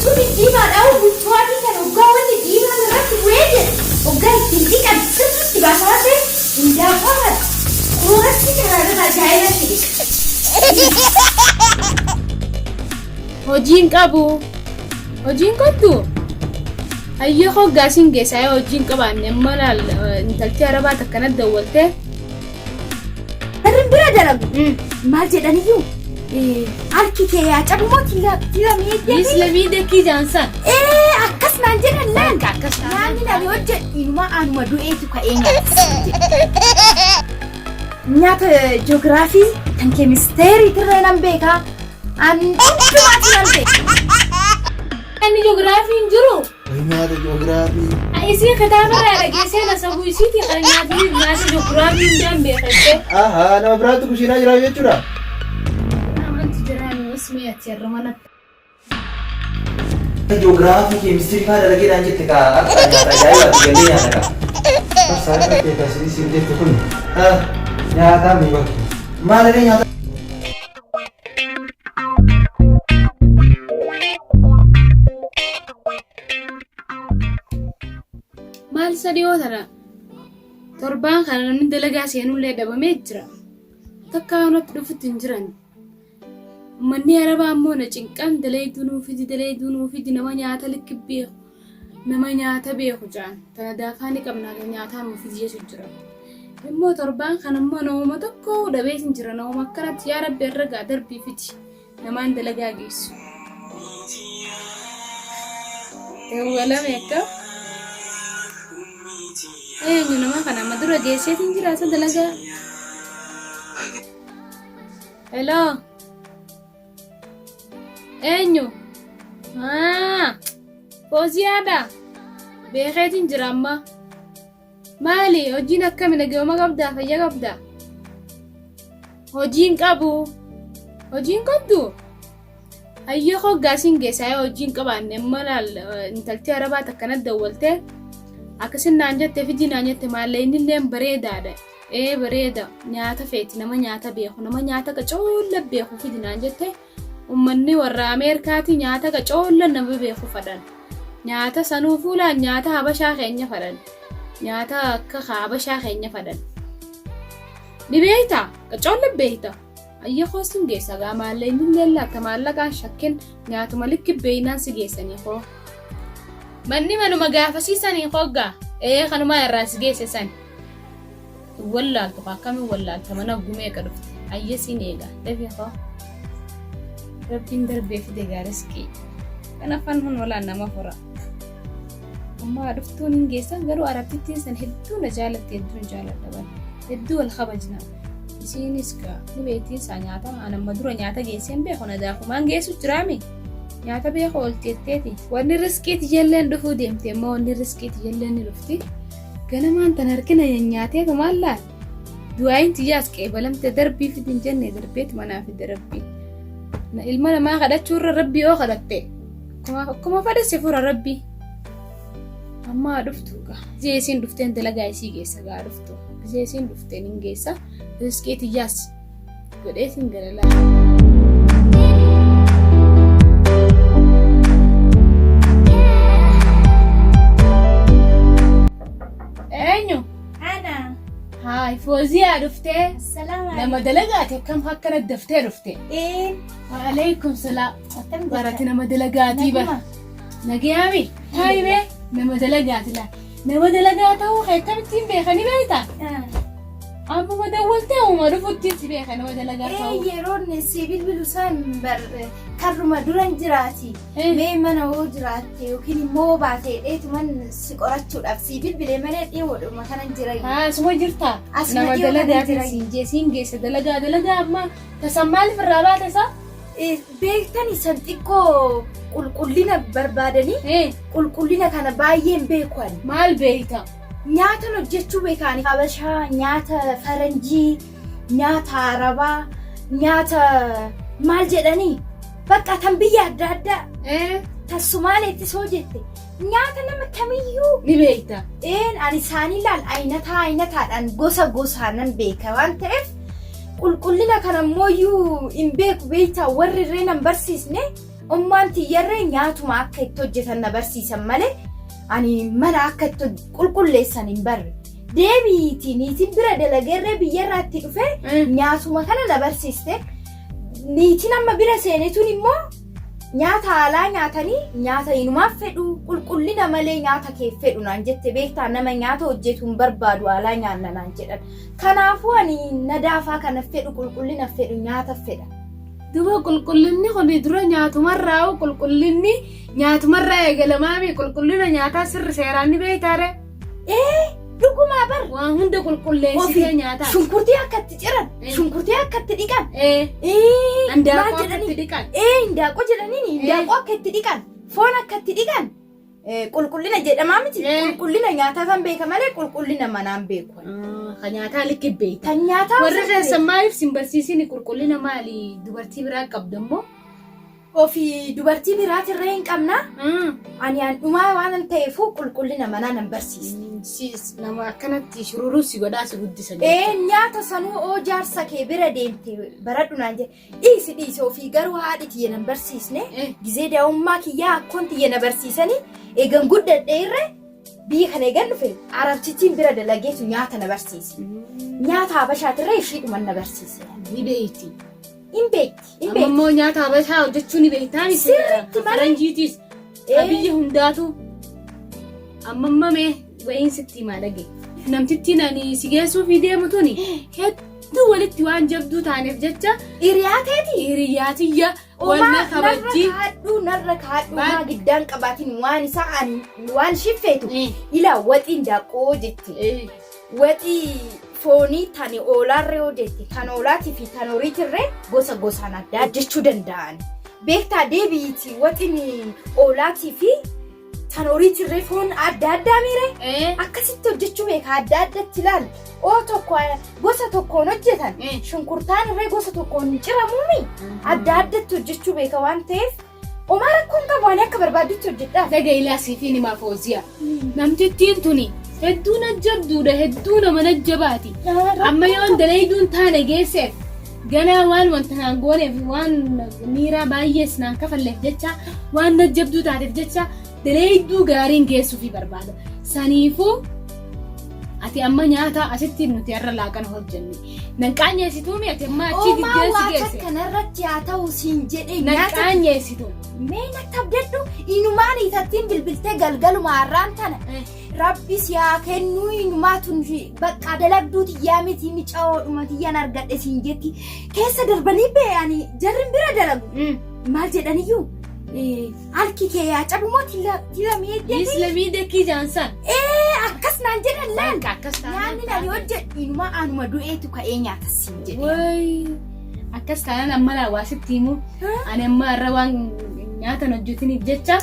Huccuu diddiimaadha huccuu adii kana hoggaa wanni diimaan irratti bu'ee jedhe hoggaa ittiin dhiqan sirriitti baasa waan ta'eef indaanqoo kana koorasii kana irra ajaa'ibatti dhiqa. Hojiin qabu. Hojiin qabdu. Hayyee hoggaa siin geessaa yoo hojiin qabaanne amma laal intalti arabaa takkana dawwaltee. Warri bira dalagu maal jedhaniyyuu harki kee yaa cabu moo tilamii Islamii dekkii jaansan. Ee akkas naan jedhan laal. Bakka akkas naan Nyaanni ani hojjedhu inumaa anuma du'eetu ka'ee nyaata. Nyaata ji'oogiraafii kan keemisteerii tirree nan beekaa. An hundumaatu nan beeka. Inni ji'oogiraafii hin jiru. Nyaata ji'oogiraafii. Isii kitaaba irraa dhageessee na sabuu isiiti kan nyaatni nyaata ji'oogiraafii hundaan beekatte. Ahaa nama biraatti kushiinaa jira jechuudha. Amanti jiraani osmee ati irra manatti. Ji'oogiraafii keemistirii fa'aa dalageedhaan jette kaa akka nyaata ajaa'ibaatti gallee nyaata kaa. Saayinsa keessaa isin isin jettu kun Ah, nyaataa mi bakki. Maal illee nyaata. Maal isa dhiyoo tana torbaan kana namni dalagaa seenullee dhabamee jira. Takka natti dhufutti hin jiran. Uummanni Arabaa immoo na cinqan dalayduu nuu fidi dalayduu nuu fidi nama nyaata likki beeku nama nyaata beeku jaan tana daafaa ni qabnaa kan nyaataa nuu fidi jechu jira. Immoo torbaan kana immoo namuma tokko dhabeetiin jira namuma akkanatti yaa rabbi herregaa darbii fidi namaan dalagaa geessu. Dawwalame akka eenyu nama kana amma dura geesseetiin jira isa dalagaa. Hello. Eenyu? Ah, Fooziyaadha. Beekeetiin jira amma. Maali? Hojiin akkami nagayuma qabdaa? Fayya qabdaa? Hojiin qabu. Hojiin qabdu? Hayyee hoggaa siin geessaa yoo hojiin qabaanne amma laal intalti arabaa takkana dawwaltee akkasin naan jette fidii naan jette maallee inni illee bareedaadha. Ee bareeda nyaata feeti nama nyaata beeku nama nyaata qacoolla beeku fidi naan jette ummanni warra Ameerikaati nyaata qacoolla nama beeku fadhan. Nyaata sanuu fuulaan nyaata habashaa keenya fadhan. Nyaata akka habashaa keenya fadhan. Ni beekta qacoolla beekta. Ayya koo sin geessa gaa maallee inni illee laatta maallaqaan shakkin nyaatuma likki beeynaan si geessanii koo. Manni manuma gaafasiisanii hoggaa ee kanumaa irraa si geesse sani. Hin wallaaltu kaa akkamiin wallaalta mana gumeeqa dhufte ayya siin eega dafii koo. Rabbiin darbee fide gaa riskii. Kan afaan hun walaan nama fura. Ammaa dhuftuun hin geessan garuu arabtittiin san hedduu na jaalatti hedduun jaaladha bara. Hedduu wal kabajna. Isiinis gaa ni beektiin isaa nyaata an amma dura nyaata geesseen beeku na daakumaan geessu jiraami. Nyaata beeku oolti jetteeti. Wanni riskiiti jalleen dhufuu deemte immoo wanni riskiiti jalleen ni dhufti. Ganamaan tan harkina nyaateetu maal laal? Du'aayin tiyyaas qeebalamte darbii fidi hin jenne darbeeti manaa fide rabbii. Ilma namaa kadhachuu irra rabbii yoo kadhatte akkuma fedhe si fura rabbii. Amma haa dhuftu gaa. Gisee isiin dhufteen dalagaa isii geessa gaa dhuftu. Gisee isiin dhufteen hin geessa. Riskii tiyyaas godheetiin gara laa. Eenyu? Ana. Haay Fooziyaa dhuftee Salaam nama dalagaate akkam akkana daftee dhufte. Ee. Waalaikum salaam. Akkam jirta? Barate nama dalagaatii bara. Naguma. Nagayaami. Haay bee nama dalagaati laa. Nama dalagaa ta'uu kee akkamittiin beekanii beektaa? Ah. Ammuma dawwaltee uuma dhufutti si beeka nama dalagaa Ee ta'uu. yeroon si bilbilu san bar karruma duran jiraati. Eh. Mee mana hoo jiraatte yookiin immoo baate dheetuman si qorachuudhaaf si bilbilee malee dhiyoodhuma kanan jira. Haa asuma jirta. Asuma Nama dhiyoo dalagaa kana jira. siin jee siin geessa dalagaa dalagaa amma tasan maaliif irraa baate isaa? Eh, Beektani san xiqqoo qulqullina barbaadanii Eh qulqullina kana baay'een beeku ani. maal beekta? Nyaatan hojjechuu beekaani. Habashaa, nyaata faranjii, nyaata arabaa, nyaata maal jedhanii bakka tan biyya adda addaa Eh tan Sumaaleettis hoo jette nyaata nama kamiyyuu ni beekta. een ani isaanii laal ayinataa ayinataadhaan gosa gosaanan beeka waan ta'eef qulqullina kana immooyyuu hin beeku beektaa warri irree nan barsiisne Ummaan tiyyarree nyaatuma akka itti hojjetan na barsiisan malee ani mana akka itti qulqulleessan hin barre. Deebiitii niitiin bira dalageerree biyyarraa itti dhufee nyaatuma kana na barsiiste. Niitiin amma bira seene tun immoo nyaata alaa nyaatanii nyaata inumaaf fedhu qulqullina malee nyaata kee fedhu naan jette beektaa nama nyaata hojjetu hin barbaadu alaa nyaanna naan jedhan. Kanaafuu ani nadaafaa kana fedhu qulqullina fedhu nyaata fedha. Duba qulqullinni kun dura nyaatumarraa qulqullinni nyaatumarraa eegalamaami qulqullina nyaataa sirri seeraan ni beektaare. Ee dhugumaa bar. Waan hunda qulqulleessitee nyaataa. Shunkurtii akka itti ciran, shunkurtii akka itti dhiqan. Ee Handaaqoo maal akka jedhanii? itti dhiqan. Ee hindaaqoo jedhaniin hindaaqoo akka itti dhiqan, foon akka itti dhiqan. Qulqullina jedhamaa miti. Qulqullina nyaataa kan beeka malee qulqullina manaan beeku. Kan nyaataa likki beekta. Kan nyaataa Warri osoo keessan maaliif sin barsiisin qulqullina maali dubartii biraa qabda immoo? Ofii dubartii biraatirree hin qabna. Ani an dhumaa waan ta'eefu qulqullina manaa nan barsiisne. Siis nama akkanatti shururuu si godhaa si guddisa. Ee nyaata sanuu oo jaarsa kee bira deemte baradhu naan jedhe. Dhiisi dhiisi ofii garuu haadhi tiyya nan barsiisne. Gizee daa'ummaa kiyyaa akkoon tiyya na barsiisanii eegan guddadhe irra biyya kana eegan dhufe arabtittiin bira dalageetu nyaata na barsiise. Nyaata habashaatirra ishiidhuman na barsiise. Ni beekti. Hin beekti. Hin Amma beekti. immoo nyaata habashaa hojjechuu ni beektaa miti. Sirriitti malee. Faranjiitis. Ee. Biyya hundaatu. Amma amma mee wayiin sitti himaa dhage. Namtittiin ani si geessuuf deemu tuni hedduu walitti waan jabduu taaneef jecha Hiriyaa teeti. hiriyaa tiyya Omaa wal na narra kabajji. kaadhuu narra kaadhuu Baal- maa giddaan qabaatiin waan isaa ani waan ishii feetu Eh. ilaa waxiin daaqoo jette. Eh. Waxii foonii tani oolaarree yoo jette tan oolaatii fi tan horiitirree gosa gosaan adda hojjechuu danda'an. Beektaa deebi'iiti waxiin oolaatii fi tan horiitirree foon adda addaa miire akkasitti hojjechuu beeka adda addatti ilaal. Oo tokko gosa tokkoon hojjetan shunkurtaan irree gosa tokkoon hin ciramuumi adda addatti hojjechuu beeka waan ta'eef Omaa rakkoon qabu ani akka barbaaddutti hojjedhaa. Dhaga ilaa siifii nimaa fooziya. Namtittiin tuni hedduu na jabduudha hedduu nama na jabaati. Amma yoon dalayduun taane geesseef ganaa waan wanta naan gooneef waan miiraa baay'ees naan kafalleef jecha waan na jabduu taateef jecha dalayduu gaariin geessuufii barbaada. Saniifuu ati amma nyaata asitti nuti har'a laaqana hojjenne. Nan qaanyeessituumi ati amma achii Omaa giddeen si waa geesse. takka narratti haa ta'u siin jedhee Nan nyaata qaanyeessitu. mee natti abdadhu inumaan itattiin bilbiltee galgaluma har'aan tana rabbi si haa kennuu inumaa tun bakka dalagduu tiyyaa miti micaa'oodhuma tiyyaan argadhe siin jetti keessa darbanii ba'e jarrin bira dalagu maal jedhaniyyuu Harki kee yaa cabu moo tilamee deebii? Islamii dekkii jaansan. Ee akkas naan jedhan laal. Bakka akkas taanaan Nyaanni nani hojjedhu inumaa anuma du'eetu ka'ee nyaata siin jedhe. Wayi akkas taanaan amma laa waa sitti himu. Ani amma irra waan nyaatan hojjetiniif jecha.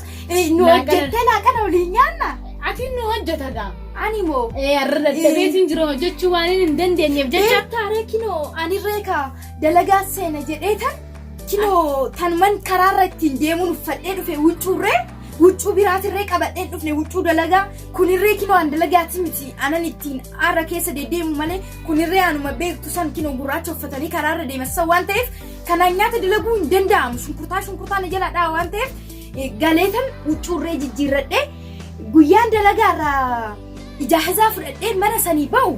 Nu hojjettee laaqana waliin nyaanna. Ati nu hojjeta gaa. Ani moo. Ee har'a dadhabeetiin jiru hojjechuu waan hin dandeenyeef jecha. Beektaaree kinoo anirree kaa dalagaa seena jedhee tan Kinoo tanuman karaarra ittiin deemuun uffadhee dhufe huccuurree huccuu biraatirree qabadhee dhufne huccuu dalagaa kunirree kinoo an dalagaati miti anan ittiin aara keessa deddeemu malee kunirree anuma beektu san kinoo gurraacha uffatanii karaarra deeman san waan ta'eef kanaan nyaata dalaguu hin danda'amu shunkurtaa shunkurtaa na jalaa dha'a waan ta'eef galeetan huccuurree jijjiirradhee guyyaan dalagaarraa ijaazaa fudhadhee mana sanii ba'u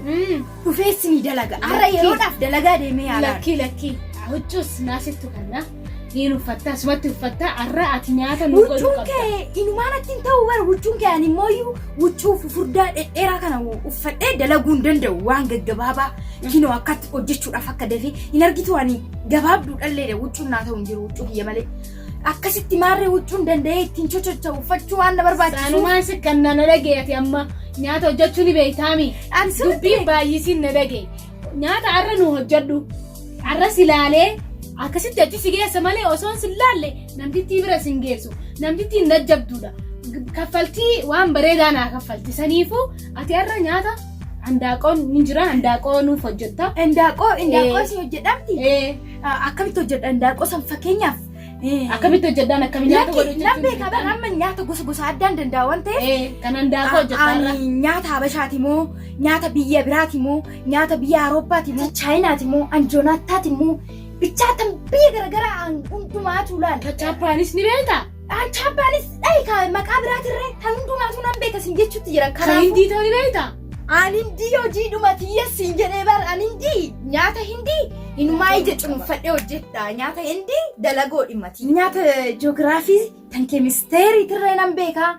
dhufee sinii dalaga. Har'a Lakkii. yeroodhaaf dalagaa deemee yaalaa. Lakkii lakkii. Huccuus naasittu kanna. Niin uffatta asumatti uffatta har'a ati nyaata nu godhuu Huccuun qabda. kee inumaan atti hin ta'u bara huccuun kee ani immooyyuu huccuu fufurdaa dhedheeraa kana uffadhee dalaguu hin danda'u waan gaggabaabaa kinoo akkatti hojjechuudhaaf akka dafee hin argitu ani gabaabduu dhalleedha huccuun naa ta'u hin jiru huccuu kiyya malee. Akkasitti maarree huccuun danda'ee ittiin chochocha'u uffachuu waan na barbaachisu. Saanumaan si kan na dhagee ati amma nyaata hojjechuu ni beektaami. Ani sirriitti Dubbiin beeka. baay'isiin na dhagee. Nyaata har'a nu hojjedhu. Har'a si laalee akkasitti achi si geessa malee osoon si laalle namtittii bira sin geessu. Namtittiin jajjabduudha. Kaffaltii waan bareedaa naa kaffalti. Saniifuu ati har'a nyaata handaaqoon ni jira handaaqoo nuuf hojjetta. Indaaqoo indaaqoo Eh. isin hojjedhamti. Eh, Akkamitti hojjedha indaaqoo san fakkeenyaaf. Akkamitti hojjedhaan akkami nyaata Lakki godhu nan beeka bara amma nyaata gosa gosa addaan danda'a waan ta'eef. Kan handaaqoo hojjetaa irra. Ani nyaata Habashaati moo nyaata biyya biraati moo nyaata biyya Awurooppaati moo Chaayinaati moo Anjoonattaati moo Bichaa tan biyya garagaraa an hundumaatu laal. Chaappaanis ni beektaa? An chaappaanis dhayi ka maqaa biraatirree tan hundumaatu nan beeka sin jechuutti jiran. Kan Kanaafuu hindii ta'uu ni beektaa? an hindii hojiidhuma tiyya sin jedhee bar an hindii nyaata hindii inumaa ija cuunfadhee hojjedha. Nyaata hindii dalagoo dhimmati. Nyaata joogiraafii tan keemisteeriitirree nan beeka.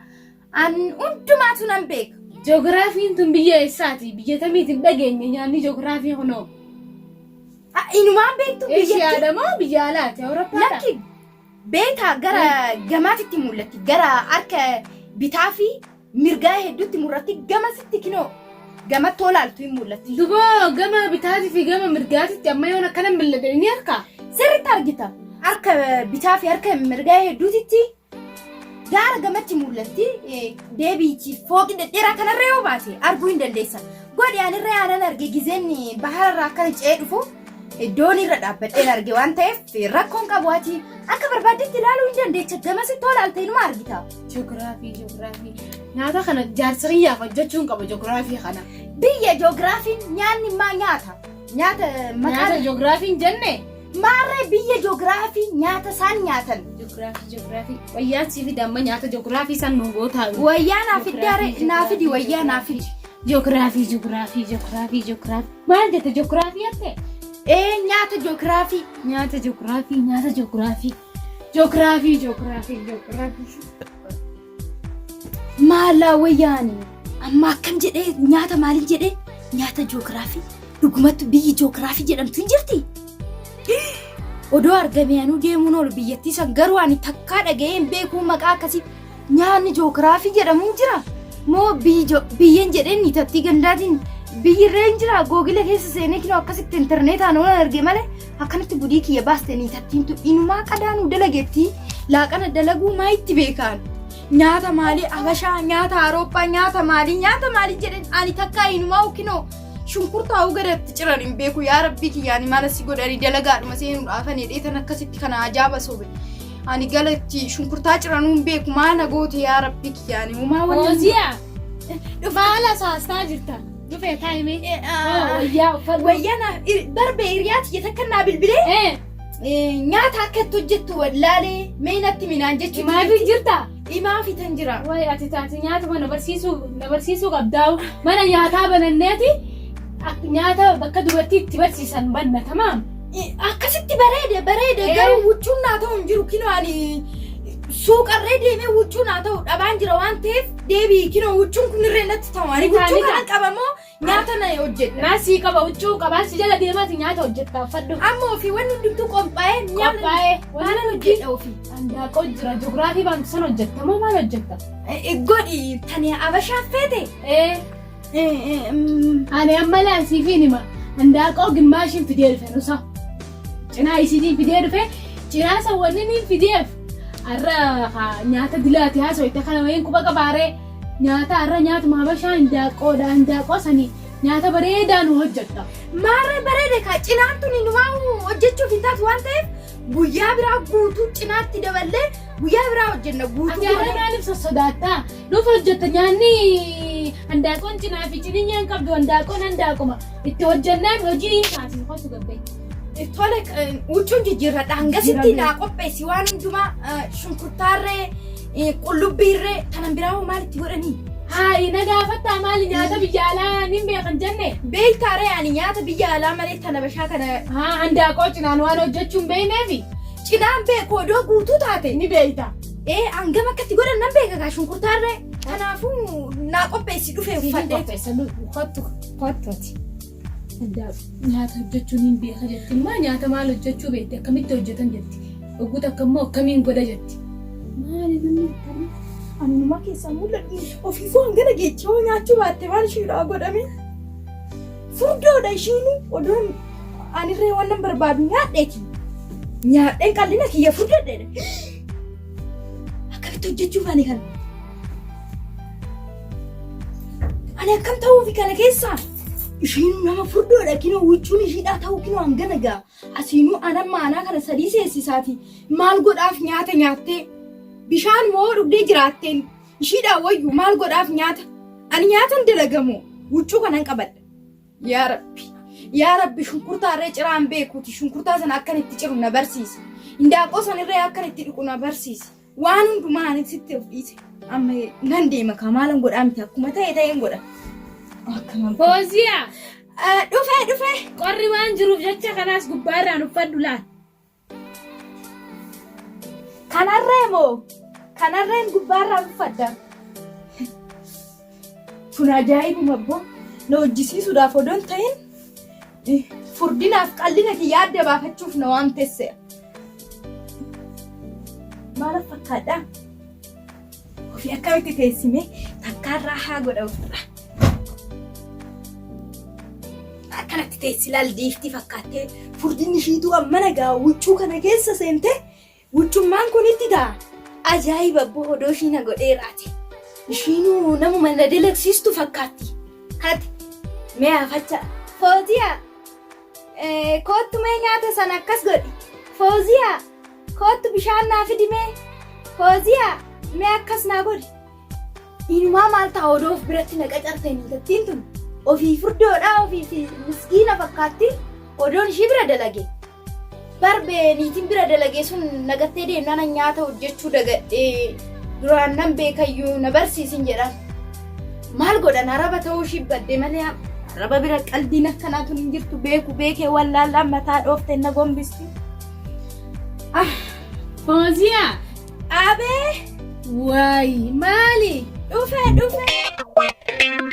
An hundumaatu nan beeka. Joogiraafiin tun biyya eessaati? Biyya tamiiti hin dhageenye nyaanni joogiraafii kunoo. Ah, Inumaan beektu biyyattii. Eeshiyaadha moo biyya alaati? Awurooppaadha? Lakki beekaa gara gamaatitti mul'atti. Gara harka bitaa fi mirgaa hedduutti mul'atti. Gamasitti kinoo gamatti olaaltu hin mul'atti. Duba gama bitaatii fi gama mirgaatitti amma yoon akkana mil'adhe ni harkaa? Sirriitti argita. Harka bitaa fi harka mirgaa hedduutitti gaara gamatti mul'atti. Deebiichi fooqi dhedheeraa kanarra yoo baate arguu hin dandeessa. Godhi anirra aanan arge gizeen bahararraa akkana ce'ee dhufu doonii irra dhaabbadheen arge waan ta'eef rakkoon qabu ati akka barbaaddetti ilaaluu hin dandeecha. Gamasitti olaalte inuma argita. Joogiraafii, joogiraafii. Nyaata kana jaarsa kiyyaaf hojjechuun qaba joogiraafii kana. Biyya joogiraafiin nyaanni maa nyaata? Nyaata Nyaata maqaan joogiraafiin jenne? Maarree biyya joogiraafii nyaata isaan nyaatan. Joogiraafii, joogiraafii. Wayyaan sii fida amma nyaata joogiraafii san nu gootaa. Wayyaa naa fiddaare naa fidi wayyaa naa fidi. Joogiraafii, joogiraafii, joogiraafii, joogiraafii. Maal jette joogiraafii jette? Ee nyaata joogiraafii. Nyaata joogiraafii, nyaata joogiraafii. Joogiraafii, joogiraafii, joogiraafii. Maalaa wayyaani amma akkam jedhee nyaata maaliin jedhee nyaata joogiraafii dhugumattu biyyi joogiraafii jedhamtu hin jirti. Odoo argame anuu deemuun oolu biyyattii san garuu ani takkaa dhaga'ee hin beekuu maqaa akkasii nyaanni joogiraafii jedhamu hin jira. Moo biyyeen jedheen ni tattii gandaatiin biyyirree hin jira googila keessa seenee kinoo akkasitti intarneetaan waan arge malee akkanatti gudii kiyya baaste ni tattiin tu inumaa qadaanuu dalagetti laaqana dalaguu maa itti beekaan. Nyaata maalii Habashaa, nyaata Awurooppaa, nyaata maalii, nyaata maalii jedhan ani takkaa inumaa kinoo shunkurtaa gadatti ciran hin beeku yaa rabbii kiyyaani maal asii godhani dalagaadhuma seenuudhaaf ani dheetan akkasitti kana ajaa'aba sobe. Ani galatti shunkurtaa ciranuu hin beeku maal goote yaa rabbii kiyyaani uumaa wanni. Hooziyaa. Maal haasa'aa jirta? Dhufee taa'imee. Wayyaa uffadhu. Wayyaa naa barbe hiriyaa tiyya takka naa bilbilee nyaata akka itti hojjettu wallaalee mee natti minaan jechuun. Imaafi jirta? Imaafi tan jira. Wayi ati taate nyaatuma na barsiisuu na barsiisuu qabdaa. Mana nyaataa bananneeti nyaata bakka dubartii itti barsiisan banna tamaam. Akkasitti bareede bareede garuu huccuun naa ta'u hin jiru kinoo ani suuqarree deemee huccuu naa ta'u dhabaan jira waan ta'eef deebii kinoo huccuun kunirree natti ta'u ani huccuu kana qabamoo nyaata na hojjedha. Naa sii qaba huccuu qabaa si jala deemaati nyaata hojjetta uffadhu. Amma ofii wanni hundumtuu qophaa'ee nyaata Qophaa'ee. maalan hojjedha ofii. Handaaqoo jira joogiraafii baantu san hojjetta moo maal hojjetta? Godhi tani abashaa feete. Ani amma laasiifiin hima. Handaaqoo gimmaashiin fidee dhufe nusa. Cinaa isiitiin fidee dhufe cinaa san wanni inni fideef har'a nyaata dilaati haasawite kana wayiin quba qabaaree nyaata har'a nyaatuma habashaa handaaqoodha handaaqoo sanii nyaata bareedaa nu hojjetta. Maarree bareede kaa cinaan tuni numaa hojjechuuf hin taatu waan ta'eef guyyaa biraa guutuu cinaatti daballee guyyaa biraa hojjenna guutuu. Ati har'a maaliif sossodaattaa? Nuuf hojjetta nyaanni handaaqoon cinaa fi ciniinyaan qabdu handaaqoon handaaquma itti hojjennaan hojii hin taasisu kottu gabbee. Tole huccuun jijjiirradha hangasitti naa qopheessi waan hundumaa shunkurtaarree qullubbiirree kanan biraa hoo maalitti godhanii? Haayi na gaafattaa maali nyaata biyya alaa nin beekan jenne? Beektaaree ani nyaata biyya alaa malee kana bashaa kana Haa handaaqoo cinaan waan hojjechuu hin beekneefi cinaan beeku odoo guutuu taate. ni beekta. Ee hangam akkatti godhan nan beeka kaa shunkurtaarree. Kanaafuu naa qopheessi dhufee Siifin uffadhee. qopheessa kottu kottu ati. Nyaata hojjechuun hin beeka jetti. Maa nyaata maal hojjechuu beekti akkamitti hojjetan jetti. Oguu takka immoo akkamiin godha jetti. Maali namni akkanaa? Anuma keessaa mul'adhu ofiifuu hangana geechee hoo nyaachuu baatte maal ishiidhaa godhame? Furdoodha ishiinu odoon anirree waan nan barbaadu nyaadheeti. Nyaadheen qallina kiyya furdadheedha. Akkamitti hojjechuuf ani kana? Ani akkam ta'uufi kana keessaa? Ishiin nama furdoodha kinoo huccuun ishiidhaa ta'uu kinoo hangana ga'a. Asiinuu anan maanaa kana sadii seessisaati. Maal godhaaf nyaata nyaattee? Bishaan moo dhugdee jiraatteen? Ishiidhaa wayyu maal godhaaf nyaata? Ani nyaatan dalagamoo huccuu kanan qabadha. Yaa Rabbi. Yaa Rabbi shunkurtaa irree ciraan beekuuti shunkurtaa sana akkan itti ciru na barsiisi. Indaaqoo san irree akkan itti dhiqu na barsiisi. Waan hundumaa ani sitti of dhiise. Amma nan deema kaa maalan godhaa miti akkuma ta'e ta'een godha. Akkuma. Fooziyaa Dhufee dhufee. qorri waan jiruuf jecha kanaas gubbaarraan uffadhu laal. Kanarree moo? Kanarreen gubbaarraan uffadha. Kun ajaa'ibuma abboo. Na hojjisiisuudhaaf odoo hin ta'in furdinaaf qallina kiyya adda baafachuuf na waan teesse. Maal fakkaadha? Ofii akkamitti teessime takkaarraa haa godha ofirraa. Akkanatti teessi laal diiftii fakkaattee furdinni ishiituu amma nagaa huccuu kana keessa seente huccummaan kun itti ta'a. Ajaa'iba abboo odoo ishii na godheeraati. Ishiinuu namuma na dalagsiistu fakkaatti. Kanatti mee hafacha. Fooziyaa koottu mee nyaata sana akkas godhi. Fooziyaa koottu bishaan naa fidi mee. Fooziyaa mee akkas naa godhi. Inumaa maal ta'a odoo of biratti na qacarte niitattiin tun ofii furdoodhaa ofii miskiina fakkaatti odoon ishii bira dalage. Barbe niitiin bira dalagee sun nagattee deemnaan nyaata hojjechuu dagadhee duraan nan beekayyuu na barsiisin jedhan. Maal godhan araba ta'uu ishii badde malee araba bira qalbiin akkanaa tun hin jirtu beeku beekee wallaallaan mataa dhoofte na gombisti. Ah, Fooziyaa Abee waay maali? dhufee dhufee.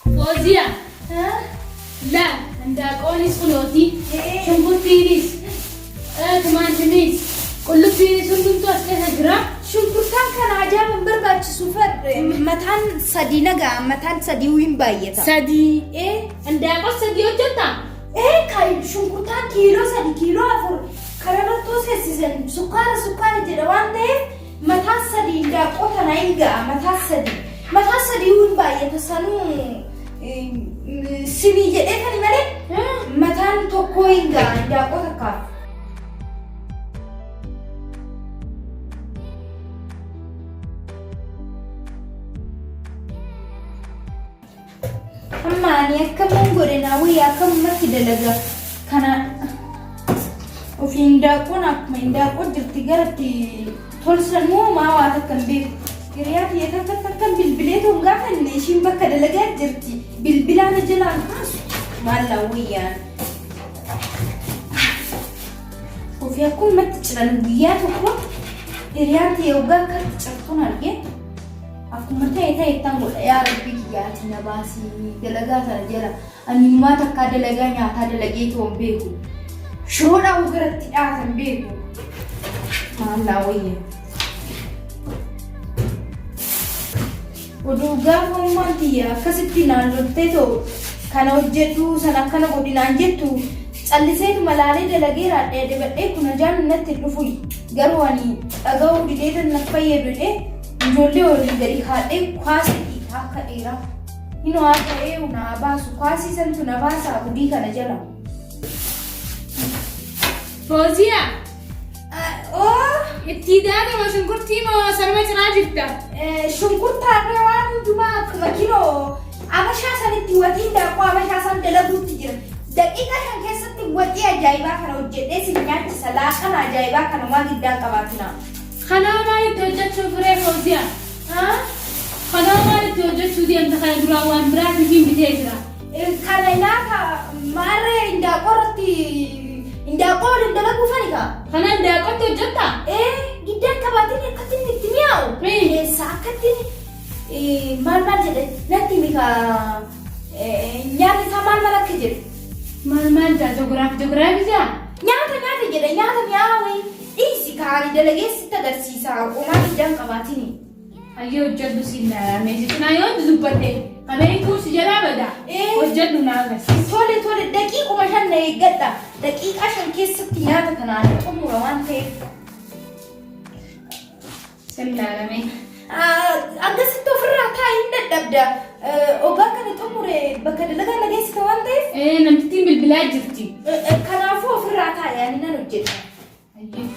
Fooziyaa laal handaaqoonis kunooti shunkurtiinis timaatimiis qullubbiinis hundumtuu as keessa jira. Shunkurtaan kana ajaa'iba hin barbaachisu far mataan sadii nagaa mataan sadii hin baay'ata. Sadii. Ee Handaaqoo sadii hojjettaa? ee kan shunkurtaan kiiloo 3 kiiloo 4 kararrattuu seessisan sukkaara sukkaara jedha waan ta'eef mataan sadii hindaaqoo tana hin ga'a mataan sadii mataan sadii hin baay'ata sanuu sinii jedhee kani malee mataan tokkoo hin ga'a hindaaqoo takkaaf. Amma ani akkaman godhe naa wayya akkamumatti dalaga kana ofii hindaaqoon akkuma hindaaqoo jirti garatti tolsan moo maa waa takka hin beeku. Hiriyaa tiyya takka takkan bilbilee tun gaafanne ishiin bakka dalagaa jirti bilbilaa na jalaan kaasu maal naa wayyaan. Ofii akkumatti ciran guyyaa tokko hiriyaan tiyya waggaa akkatti cirtuun argee Akkuma ta'e ta'e ittan godha yaa rabbii kiyya ati na baasii dalagaa tana jala ani inumaa takkaa dalagaa nyaataa dalagee too hin beeku shiroodhaa garatti dhaatan beeku maal naa wayya oduu gaafa ummaan tiyya akkasitti naan loltee too kana hojjedhu sana akkana godhi naan jettu calliseetuma laalee dalagee raadhee adabadhee kun ajaan natti hin dhufu garuu ani dhaga'uu dideetan na fayyadu jedhee Ijoollee waliin gadi kaadhee kwaasii dhiita akka dhiiraa. Inoo haa ta'ee naa baasu kwaasii santu na baasaa gudii kana jala. Fooziyaa Oo itti daakama shunkurtii moo sanuma ciraa jirta? Shunkurtaarree waan hundumaa akkuma kiloo abashaa sanitti waxiin daakuu abashaa san dalaguutti jira. Daqiiqaa 5 keessatti waxii ajaa'ibaa kana hojjedhee sin nyaachisa laaqana ajaa'ibaa kana waan giddaan qabaatinaa. Kanaa maal itti hojjechuuf ree Fooziyaa? Kanaa maal itti hojjechuu deemta kana duraan waan biraatiif bitee jira. Kana nyaata maarree indaaqoo irratti indaaqoo waliin dalaguu fani kaa. Kana indaaqootti hojjettaa? Ee giddaan qabaatiin akkatti inni itti mi'aawu. Keessaa akkatti maal maal jedhe natti himi kaa nyaanni isaa maal maal akka jedhu. Maal maal jaa jogiraaf jogiraafi jaa? Nyaata nyaata jedhe nyaata mi'aawee. Dhiisi kaa ani dalagee sitti agarsiisa homaa giddaan qabaatini. Hayyee hojjedhu siin laalamee si cinaa yoo dubbadhe kana hiikuu si jalaa bada. Ee. Hojjedhu naa agarsiisi. Tole tole daqiiquma 5 na eeggadha. Daqiiqaa 5 keessatti nyaata kana ani xumura waan ta'eef. Sin laalamee. Akkasitti ofirraa taa'i hin dadhabda. Ogaa kana xumure bakka dalagaa na geessita waan ta'eef. Ee namtittiin bilbilaa jirti. Kanaafuu ofirraa taa'i ani nan hojjedha. Hayyee.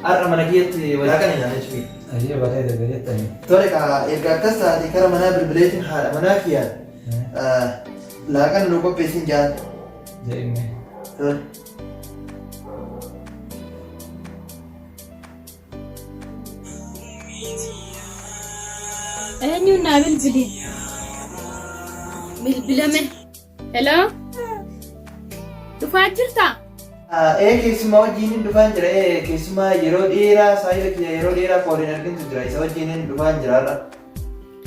Har'a mana kiyyatti laaqana nyaanna jechuudha. Ayyee bareeda bareeddani. Tole kaa erga akkas taate kara manaa bilbileetiin haadha manaa kiyyaan laaqana nu qopheessin jaan. Jedhime. Tole. Eenyuun naa bilbili? Bilbilame. Hello? Dhufaa jirtaa? Ee keessummaa wajjin dhufaan jira. Ee keessummaa yeroo dheeraa saayiba kiyya yeroo dheeraa ka waliin argintu jira. Isa wajjin dhufaan jira har'a.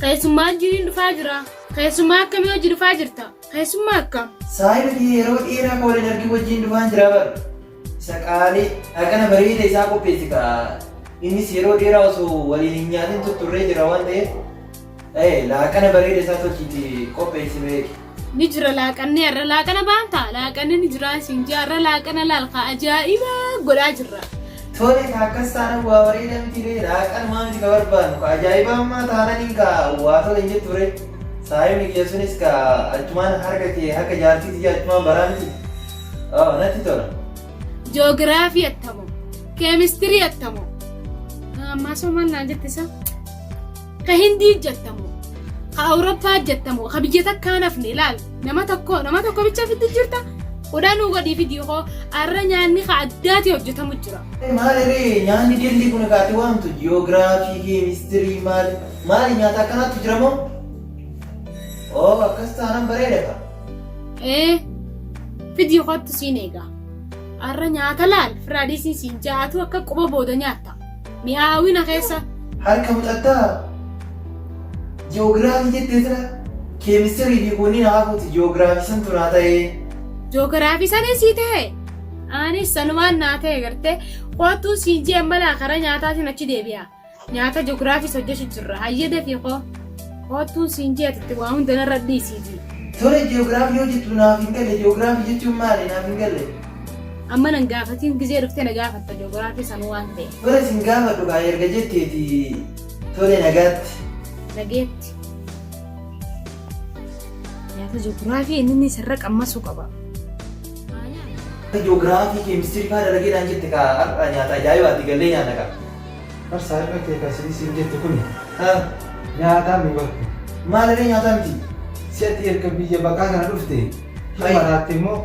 Keessummaa wajjin dhufaa jira. Keessummaa akkamii wajjin dhufaa jirta? Keessummaa akkam? Saayiba kiyya yeroo dheeraa ka waliin argin wajjin dhufaan jira bar. Isa qaalii dhaqana bareeda isaa qopheessi ka. Innis yeroo dheeraa osoo waliin hin nyaatin tutturree jira waan ta'eef. Ee laaqana bareeda isaa tolchiiti qopheessi beeki. Ni jira laaqanni har'a laaqana baanta laaqanni ni jira siin jee har'a laaqana laal ka ajaa'iba godhaa jirra. Tole ka akkas taanan waa bareeda miti ree laaqanumaa miti ka barbaannu ka ajaa'ibaa ammaa taananiin ka waa tole hin jettu ree. Saayibni kiyya sunis ka achumaan harka kee harka jaartii tiyya achumaan baraa miti. Oh, natti tola. Joogiraafii attamo keemistirii attamo ammaa soo maal naan jette isa ka hindii jettamo ka awurooppaa jettamo ka biyya takkaan hafne ilaal nama tokko bicha fiddu jirta kudhanuu godhii fidii hoo arra nyaanni ka addaati hojjetamu jira. Maali ree nyaanni dilli kun kaati waamtu jiyoogiraafii keemistirii maali maali nyaata akkanaatu jira moo? Oh akkas taanan bareeda ka. Ee fidii kottu siin eega. Arra nyaata laal firaadisiin siin ja'atu akka quba booda nyaatta. Mi'aawina keessa. Harka muxattaa jiyoogiraafii jettee jira keemistirii fi kunniin haafuuti jiyoogiraafii santu naa ta'ee. Joogiraafii sanis sii ta'e. Anis sanumaan naa ta'e gartee kottuu siin jee malaa karaa nyaataatiin achi deebi'a. Nyaata joogiraafiis hojjechu jirra. Hayyee dafii koo. Kottuun siin jee ati waa hunda narra dhiisiiti. Tole jiyoogiraafii yoo jettu naaf hin galle jiyoogiraafii jechuun maali naaf hin galle. Amma nan gaafatiin gizee dhuftee na gaafatta joogiraafii sanuu waan ta'e. Tole sin gaafadhu kaa erga jetteeti tole nagaatti. Dhageetti. Nyaata joogiraafii inni inni sirra qammasuu qaba. Jiyoogiraafii keemistirii faa dalageedhaan jette kaa har'a nyaata ajaa'ibaati gallee nyaanna kaa. Bar saahiba kee ka sidii siin jette kuni Ha nyaataa mi barku. maal irree nyaataa miti? Si ati erga biyya baqaa kana dhufte hin Hai. maraatte immoo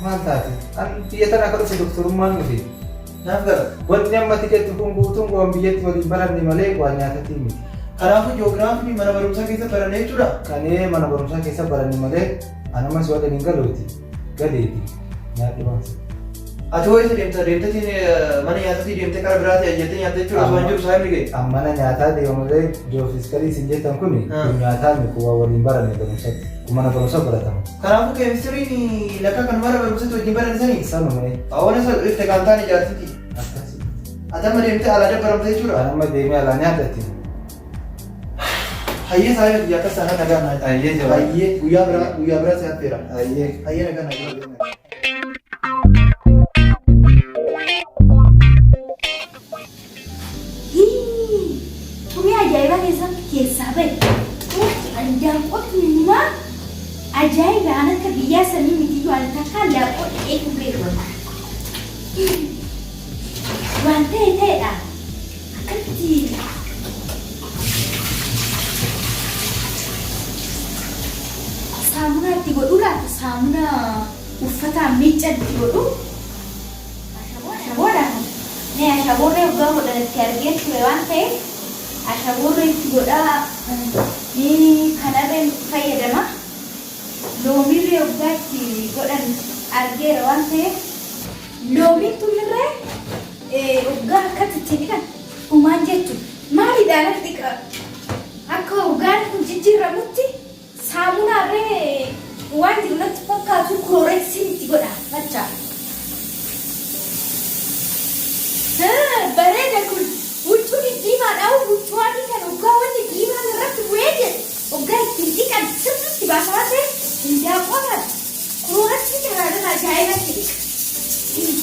maal taate? An biyya tana akka dhufe doktorummaan dhufe. Naaf gala. Wanni amma ati jettu kun guutuun waan biyyatti waliin baranne malee waan nyaatatii miti. Kanaafuu jiyoogiraafiin mana barumsaa keessa baranne jechuudha. Kanee mana barumsaa keessa baranne malee an amma si waliin hin galuuti. Galeeti. Nyaadhu waan si. Ati hoo eessa deemta? Deemtetiin mana nyaatatii deemtee kara biraatii ajjattee nyaatta jechuudha osoo hin jiru saayibni kee. An mana nyaataa deema malee joofiskarii isin jettan kuni kun nyaataa miti kun waan waliin baranne barumsatti. Kun mana barumsa baratama. Kanaafuu keemistiriin lakka kan mana barumsatti wajjin baranne sanii. Sanuma Awwaana isa dhufte kan taane jaartiti. akkasi. Ati amma deemtee alaa dabbaramte jechuudha. An amma deemee alaa nyaadhatti. Hayyee saayiba kiyya akkas taanaan nagaa naa. Hayyee jabaa. Hayyee guyyaa biraa si affeera. Hayyee. Hayyee nagaa naa jira. Xurii ajaa'ibaa keessatti keessaa bahe. Andaanqotu himaa ajaa'iba an akka biyyaa sanii mitiyyuu an takkaa andaanqoo dhiqee hin beeku. Waan ta'e ta'edha. Akkatti saamunaa itti godhuu laata saamunaa uffataan miiccan itti godhu. Ashaboodha kun. Mee ashaboorree waggaa godhan itti argeen ture waan ta'eef ashaboorree itti godhaa ni kanarreen itti fayyadama. Loomiirree waggaa itti godhan argeera waan ta'eef loomiin tunirree waggaa akkatti itti dhiqan dhumaan jechuudha. Maalidhaan dhiqa akka waggaan kun jijjiiramutti saamunaarree waan jiru natti fakkaatu kilooreksiin itti godha machaa. Bareeda kun huccuu diddiimaadha huccuu adii kan waggaa wanni diimaan irratti bu'ee jedhu waggaa ittiin dhiqan sirriitti baasa waan ta'eef hindaanqoo kana kilooreksii kanaan ajaa'ibatti dhiqa.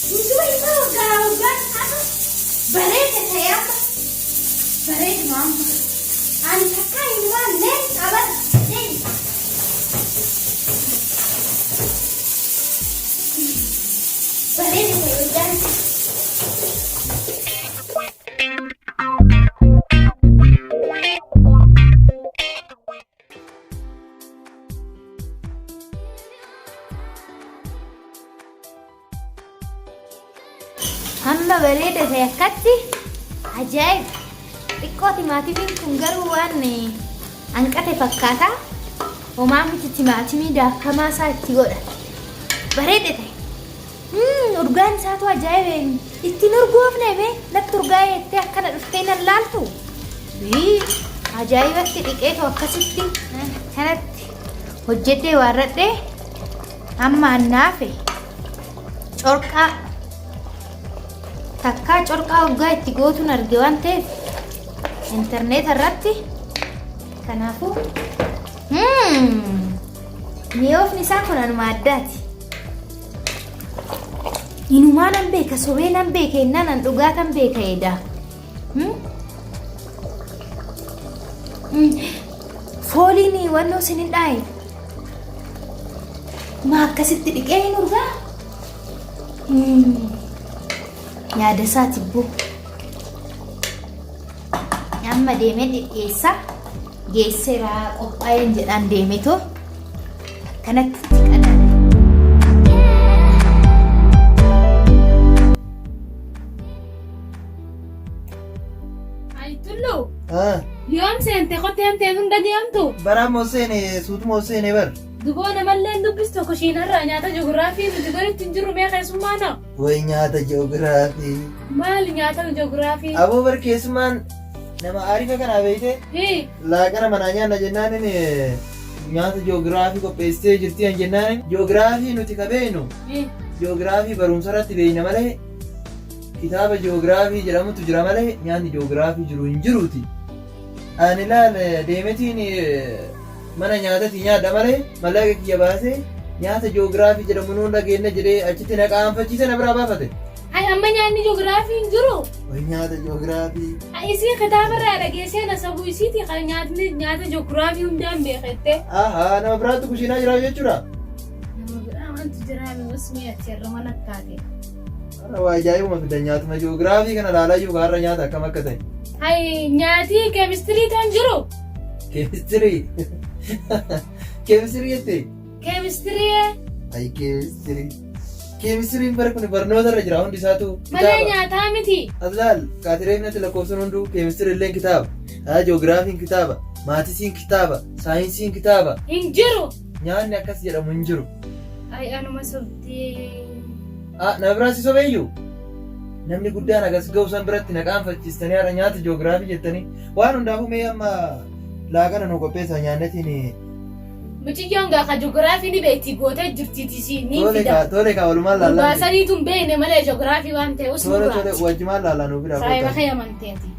Hunduma isaa waggaa waggaan haadha bareeda ta'e amma bareeduma amma ani takkaa hinumaan leen qaban leen. Hamma bareeda ta'e akkatti ajaa'ib! Xiqqoo timaatimiin kun garuu waan hanqate fakkaata. Homaa miti timaatimii daakamaa isaa itti godha. Bareeda ta'e. Urgaan isaatu ajaa'iba. Ittiin urgoofne mee natti urgaa'ee jettee akkana dhuftee nan laaltu. Ajaa'ibatti dhiqeetu akkasitti kanatti hojjedhee waarradhee amma annaafe corqaa takkaa corqaa hoggaa itti gootuun arge waan ta'eef intarneeta irratti kanaafuu mi'oofni isaa kun anuma addaati. Inumaa nan beeka sobee nan beeka innaan an dhugaa tan beeka edaa. Fooliin wannoo isin hin dhaaye. Maa akkasitti dhiqee hin urgaa? Yaada isaa tibboo. Amma deemee dhidhiyeessa. Geesseera qophaa'een jedhaan deemetoo akkanatti itti qadaada. Ay tullu Ah, yoom seente koteen tee sun dhagayamtu Bara moo seene suutuma seene bar. duboo namallee hin dubbistu kushiinarraa nyaata ji'oogiraafii nuti godhutti hin jirru mee keessummaa noo Way nyaata ji'oogiraafii. maali nyaata ji'oogiraafii? Aboo bar keessummaan nama arifa kanaa beeyte Hii laaqana manaa nyaanna jennaan inni nyaata ji'oogiraafii qopheessitee jirti an jennaan ji'oogiraafii nuti ka beeynu hii ji'oogiraafii barumsa irratti beeyna malee kitaaba ji'oogiraafii jedhamutu jira malee nyaanni ji'oogiraafii jiru hin jiruuti. Ani laal deemetiin mana nyaatati nyaadha malee mallaqa kiyya baasee nyaata ji'oogiraafii jedhamu nuun dhageenna jedhee achitti na qaanfachiise na biraa baafate. Ay amma nyaanni ji'oogiraafii hin jiru. Way nyaata ji'oogiraafii. Ay isii kitaabarraa dhageessee na sabuu isiiti kan nyaatni nyaata ji'oogiraafii hundaan beekette. Ahaa nama biraatti kushiinaa jira jechuudha. Nama biraa wanti jiraame wasmee ati irra mana taate. Har'a waa ajaa'ibuma fidan nyaatuma ji'oogiraafii kana ilaalaa jiru har'a nyaata akkam akka ta'e. Ay nyaatii keemistirii toon jiru. Keemistirii. Keemistirii jettee? Keemistirii Ay keemistirii. Keemistiriin bara kun barnoota irra jira hundi isaatu malee kitaaba. nyaataa miti. As laal kaatireef natti lakkoofsan hunduu keemistirii illeen kitaaba. Haa ji'oogiraafiin kitaaba. Maatisiin kitaaba. Saayinsiin kitaaba. Hin jiru. Nyaanni akkas jedhamu hin jiru. Ay anuma sobdee. Ah, nama biraa si sobeeyyuu? Namni guddaan agas ga'u san biratti na qaanfachiistanii har'a nyaata ji'oogiraafii jettanii waan hundaafuu mee amma laaqana nu qopheessaa nyaannetiin Mucayyoon gaafa ji'oogiraafii ni beekti gootee jirtiiti si ni tole fida. kaa tole kaa walumaan laallaan Baasaniitu hin beekne malee ji'oogiraafii waan ta'e tole tole usmurraati. wajjumaan laallaan nu bira Saayiba kootan. kee amanteeti.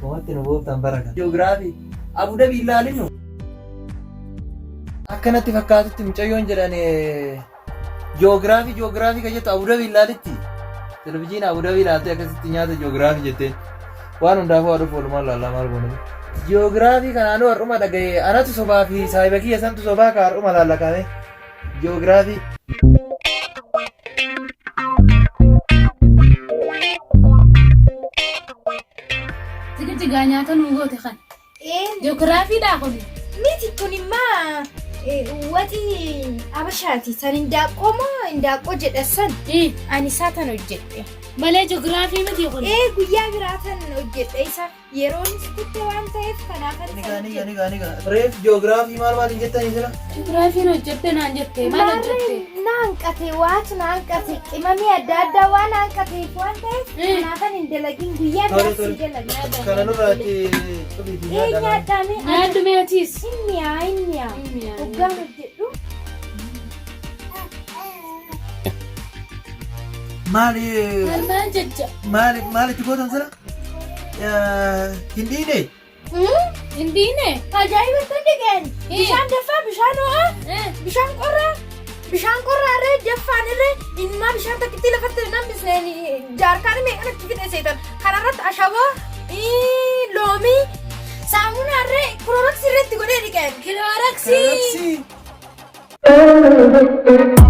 Homatti nu booftan bara kana. Ji'oogiraafii Abu Dhabii ilaalinu. Akkanatti fakkaatutti mucayyoon jedhan ji'oogiraafii ji'oogiraafii kan jettu Abu Dhabii ilaalitti. Televizyiina Abu Dhabii ilaaltee akkasitti nyaata ji'oogiraafii jetteen. Waan hundaafuu haa dhufu walumaan laallaa maal goone. Ji'oogiraafii kanaanuu har'uma dhagaye anatu sobaa fi saayiba kiyya santu sobaa ka har'uma laalla kaame. Ji'oogiraafii. Tigitti gaa nyaata nuu goote kan. Ji'oogiraafiidhaa kuni. Miti kun immaa waxii abashaati. San hindaaqqoo moo hindaaqqoo jedha san ani isaa tan hojjedhe. Malee ji'oogiraafii miti kun. Ee guyyaa biraa tan hojjedhe isa yeroonis kutte waan ta'eef kanaaf ani Nigaa san nigaa hojjedhe. nigaa nigaa. Reef ji'oogiraafii maal maal hin jettanii jira? Ji'oogiraafiin hojjette naan jette maal hojjette? Maarree na hanqate waatu na hanqate qimamii adda addaa waan hanqateef waan ta'eef kanaafan hin dalagin guyyaa Tole biraa sii tole. dalaga. Kana nurraatti cufiitii Ee nyaadhaa. nyaadhaame Nyaadhu mee atiis. hin mi'aa hin mi'aa. Hin mi'aa. Hoggaan hojjedhu. Maali Maal maal jecha? maali maalitti gootan sana? Hin dhiine? Hin dhiine? Ajaa'iba tan dhigeen. Bishaan daffaa bishaan ho'aa bishaan qorraa bishaan qorraa irree daffaan irree ilmaa bishaan takkitti lafatti nambisne jaarkaan meeqan itti fixe seetan kanarratti ashaboo loomii saamunaa irree kilooraksii irree itti godhee dhiqeen. Kilooraksii. Kilooraksii.